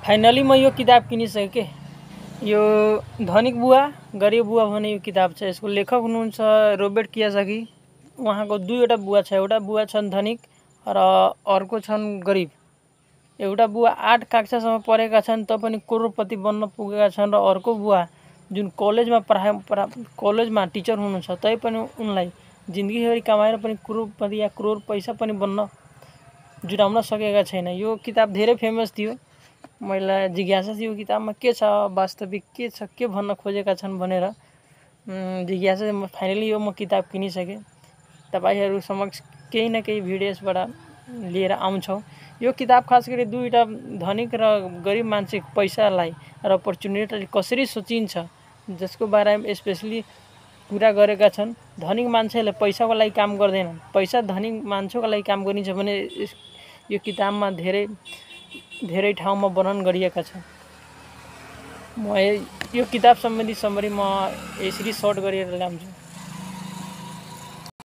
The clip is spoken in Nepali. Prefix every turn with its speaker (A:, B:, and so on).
A: फाइनली म यो किताब किनिसकेँ। यो धनिक बुवा गरिब बुवा भन्ने यो किताब छ। यसको लेखक हुनुहुन्छ रोबर्ट कियोसाकी। उहाँको दुईवटा बुवा छ, एउटा बुवा छन् धनिक र अर्को छन् गरिब। एउटा बुवा 8 कक्षासम्म पढेका छन् पनि करोडपति बन्न पुगेका छन् र अर्को बुवा जुन कलेजमा टिचर हुनुहुन्छ तैपनि उनलाई जिन्दगीभरि कमाएर पनि करोडपति या करोड पैसा पनि बन्न जुटाउन सकेका छैन। यो किताब धेरै फेमस थियो। मलाई जिज्ञासा थियो किताबमा के छ, वास्तविक के छ, के भन्न खोजेका छन् भनेर जिज्ञासा। फाइनली यो म किताब किनिसकेँ। तपाईहरु समक्ष केही न केही भिडियो यसबाट लिएर आउँछौँ। यो किताब खास गरी दुईटा धनिक र गरिब मान्छे पैसालाई र अपर्च्युनिटीलाई कसरी सोचिन्छ जसको बारेमा स्पेशली कुरा गरेका छन्। धनिक मान्छेले पैसाको लागि काम गर्दैनन्, पैसा धनिक मान्छेको लागि काम गरिन्छ भने यो किताबमा धेरै ठाउँमा वर्णन गरिएका छन्। म यो किताब सम्बन्धी समरी म यसरी सर्ट गरेर ल्याउँछु।